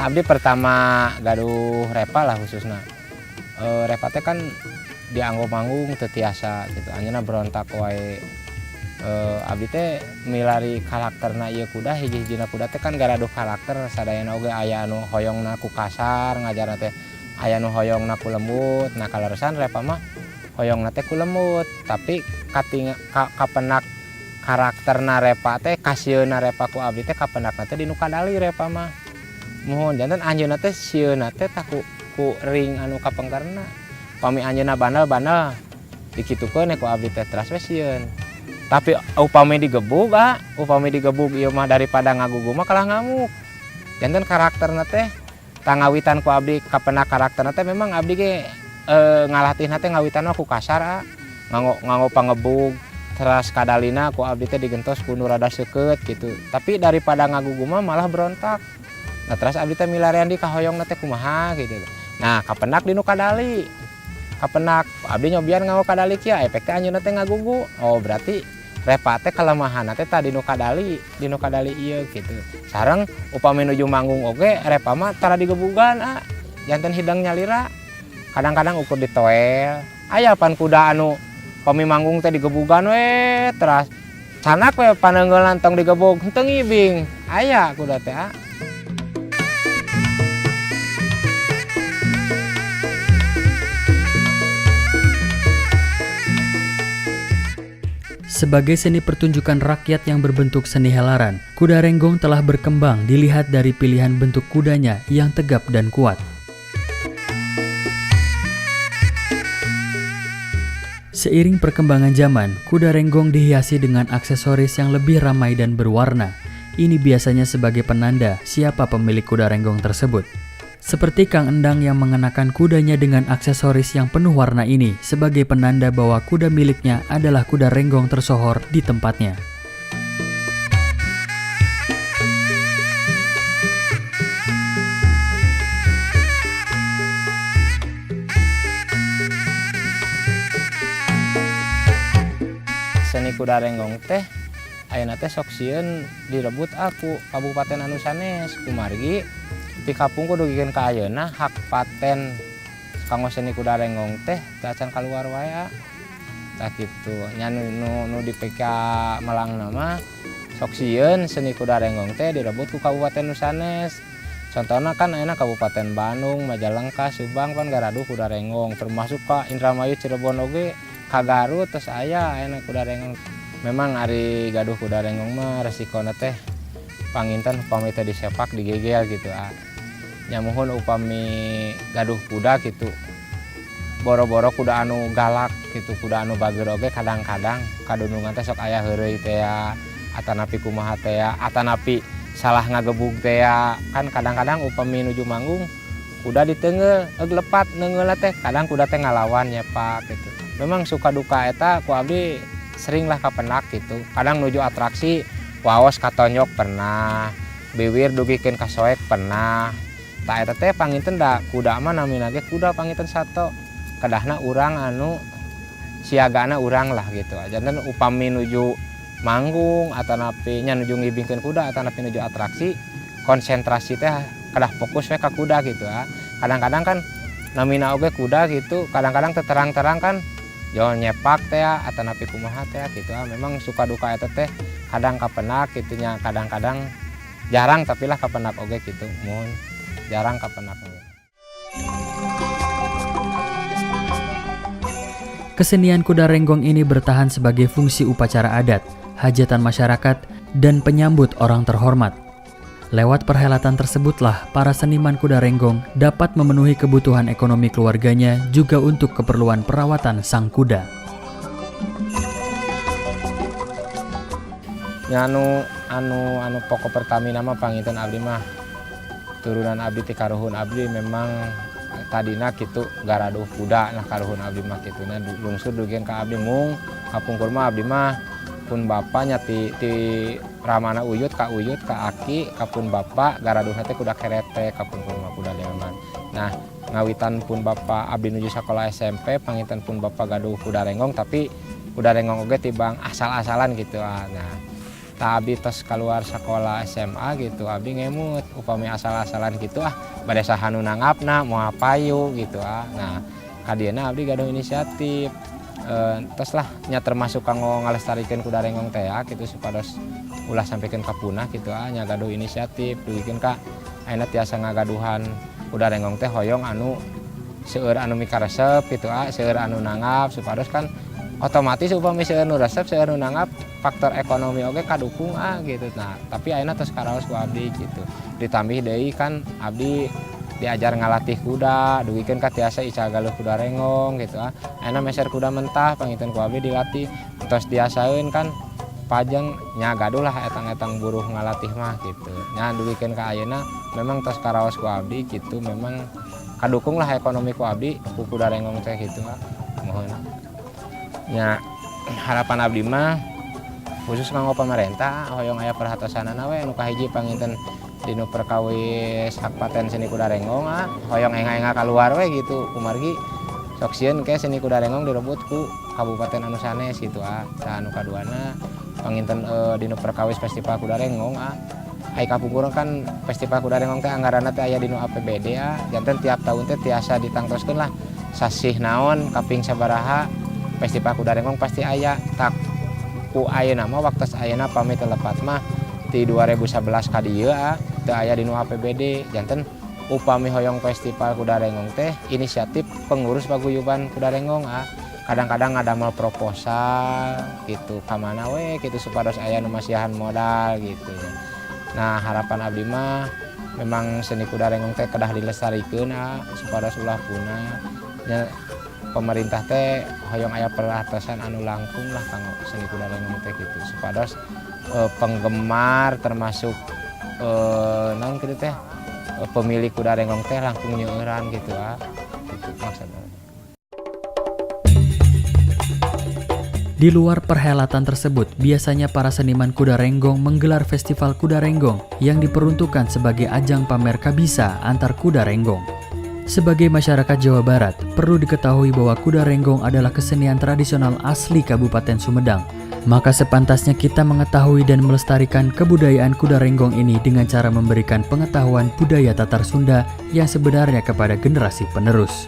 Ya, abdi pertama gaduh Repa lah khususnya. Repa teh kan dianggo manggung teu tiasa gitu, anjeunna berontak wae. Abdi teh milari karakterna ieu kuda, hiji-hijina kuda teh kan garaduh karakter sadayana oge, aya anu hoyongna ku kasar ngajarna teh, aya nu hoyongna ku lembut. Nah, kaleresan Repa mah hoyongna teh ku lembut, tapi katinga kapenak karakterna Repa teh, kasieunna Repa ku abdi teh kapenakna teh dinu kadali Repa mah. Muhun, janten anjeunna teh sieunna teh tah ku ring anu kapengkerna. Pami anjeunna bandel-bandel dikitukeun ku abdi teh, teras we sieun. Tapi upami digebug, ah, upami digebug ieu mah daripada ngagugu mah kalah ngamuk. Janten karakterna teh tangawitan ku abdi kapenak karakterna teh memang abdi ge ngalatihna teh ngawitan mah ku kasar, ah. Nganggo nganggo pangebug, teras kadalina ku abdi teh digentos ku nu rada seukeut gitu. Tapi daripada ngagugu mah malah berontak. Nah, terus abdi teh milarian di kahoyongna teh kumaha gitu. Nah, kapenak dinu kadali. Kapenak abdi nyobian nganggo kadali kieu, efek teh anjeunna teh ngagugu. Oh, berarti Repa teh kelemahanna teh tadi nu kadali, dinu kadali ieu gitu. Sareng upami nuju manggung oge Repa mah tara digebugan, ah. Janten hidang nyalira. Kadang-kadang ukur ditoel. Aya pan kuda anu pami manggung teh digebugan we teras canak we paneungeulan tong digebug henteu ngibing. Aya kuda teh, ah. Sebagai seni pertunjukan rakyat yang berbentuk seni helaran, kuda renggong telah berkembang dilihat dari pilihan bentuk kudanya yang tegap dan kuat. Seiring perkembangan zaman, kuda renggong dihiasi dengan aksesoris yang lebih ramai dan berwarna. Ini biasanya sebagai penanda siapa pemilik kuda renggong tersebut. Seperti Kang Endang yang mengenakan kudanya dengan aksesoris yang penuh warna ini sebagai penanda bahwa kuda miliknya adalah kuda renggong tersohor di tempatnya. Seni kuda renggong teh ayeuna teh sok sieun direbut ku kabupaten anu sanes, kumargi ti kapungkur dugikeun ka ayeuna hak paten kanggo seni kuda renggong teh teu acan kaluar wae, ah. Tah kitu nya, nu nu dipika melangna mah sok sieun seni kuda renggong teh direbut ku kabupaten nu sanes. Contohna kan ayeuna Kabupaten Bandung, Majalengka, Subang kan garaduh kuda renggong, termasuk ka Indramayu, Cirebon oge, ka Garut tos aya ayeuna kuda renggong. Memang ari gaduh kuda renggong mah resikona teh panginten upami teh disepak digegel gitu, ah. Nya muhun, upami gaduh kuda gitu boro-boro kuda anu galak gitu, kuda anu bageur oge kadang-kadang kadunungan teh sok aya heureuy teh ya, atanapi kumaha teh ya, atanapi salah ngagebug teh ya. Kan kadang-kadang upami nuju manggung kuda diteungeul, eug lepat neungeulna teh, kadang kuda teh ngalawan nyepak gitu. Memang suka duka eta ku abdi sering lah kapenak gitu. Kadang nuju atraksi waos katonjok pernah, biwir dugikeun ka soek pernah. Tah, eta teh panginten da kuda mah namina ge kuda, panginten sato kedahna urang anu siagana urang lah gitu. Janten upami nuju manggung atanapi nya nuju ngibingkeun kuda atanapi nuju atraksi, konsentrasi teh kedah fokus we ka kuda gitu, ah. Kadang-kadang kan namina oge kuda gitu, kadang-kadang terang-terang kan jol nyepak teh atanapi kumaha teh gitu, ah. Memang suka duka eta teh kadang kapenak gitu nya, kadang-kadang jarang tapi lah kapenak oge gitu. Muhun, jarang kapenak oge. Kesenian kuda renggong ini bertahan sebagai fungsi upacara adat, hajatan masyarakat, dan penyambut orang terhormat. Lewat perhelatan tersebutlah para seniman kuda renggong dapat memenuhi kebutuhan ekonomi keluarganya juga untuk keperluan perawatan sang kuda. Ya, anu anu anu pokok pertamina mah panginten abdi mah turunan abdi ti karuhun abdi memang tadina kitu garaduh kuda. Nah, karuhun abdi mah kitu. Nah, lungsur dugikeun ka abdi, mung kapungkur mah abdi mah pun bapaknya ti ramana uyut ka uyut ka aki ka pun bapak garaduhna teh kuda kerete, kapungkur mah kuda delman. Nah, ngawitan pun bapak abdi nuju sekolah SMP panginten pun bapak gaduh kuda renggong, tapi kuda renggong oge tibang asal-asalan gitu, ah. Nah. Tah, abdi tos keluar sekolah SMA gitu, abdi ngemut upami asal-asalan gitu ah, bade saha nu nanggapna, moal payu gitu ah. Nah, kadieuna abdi gaduh inisiatif tos lah nya, termasuk kanggo ngalestarikeun kuda renggong teh ya, gitu, supados ulah sampikeun ka punah gitu ah. Nya gaduh inisiatif dugikeun ka ayeuna tiasa ngagaduhan kuda renggong teh, hoyong anu seueur anu mikaresep gitu ah, seueur anu nanggap, supados kan otomatis upami seueur nu resep, seueur nu nanggap, faktor ekonomi oge kadukung ah gitu. Nah, tapi ayeuna tos karaos ku abdi gitu, ditambih deui kan abdi diajar ngalatih kuda dugikeun ka tiasa ical galuh kuda renggong gitu ah. Ayeuna meser kuda mentah panginten ku abdi dilatih, tos diasaeun kan pajeng nya, gaduh lah etang-etang buruh ngalatih mah gitu nya. Dugikeun ka ayeuna memang tos karaos ku abdi gitu, memang kadukung lah ekonomi ku abdi ku kuda renggong teh gitu ah. Mohon nya, harapan abdi mah khusus kanggo pemerintah, hoyong aya perhatosanana we. Nu kahiji panginten dinu perkawis hak paten seni kuda renggong ah, hoyong enga-enga keluar we gitu, kumargi sok sieun ke seni kuda renggong direbut ku kabupaten anu sanes gitu ah. Tah, anu kaduana panginten dinu perkawis festival kuda renggong ah. Ai kapungkur kan festival kuda renggong teh anggaranna teh aya dinu APBD ah, janten tiap tahun teh tiasa ditangtoskeun lah sasih naon, kaping sabaraha festival kuda renggong pasti aya. Tah, ku ayeuna mah, waktu ayeuna pami teu lepat mah di 2011 ka dieu ah, teu aya dinu APBD. Janten upami hoyong festival kuda renggong teh inisiatif pengurus paguyuban kuda renggong ah, kadang-kadang ngadamel proposal gitu kamana we gitu, supados aya nu masihan modal gitu. Nah, harapan abdi mah memang seni kuda renggong teh kedah dilestarikeun ah, supados ulah punah nya. Pemerintah teh hoyong aya perhatosan anu langkung lah kanggo seni kuda renggong teh gitu, supados penggemar termasuk naon kitu teh, pemilik kuda renggong teh langkung nyeueuran gitu ah, gitu maksudna. Di luar perhelatan tersebut, biasanya para seniman kuda renggong menggelar festival kuda renggong yang diperuntukkan sebagai ajang pamer kabisa antar kuda renggong. Sebagai masyarakat Jawa Barat, perlu diketahui bahwa kuda renggong adalah kesenian tradisional asli Kabupaten Sumedang. Maka sepantasnya kita mengetahui dan melestarikan kebudayaan kuda renggong ini dengan cara memberikan pengetahuan budaya Tatar Sunda yang sebenarnya kepada generasi penerus.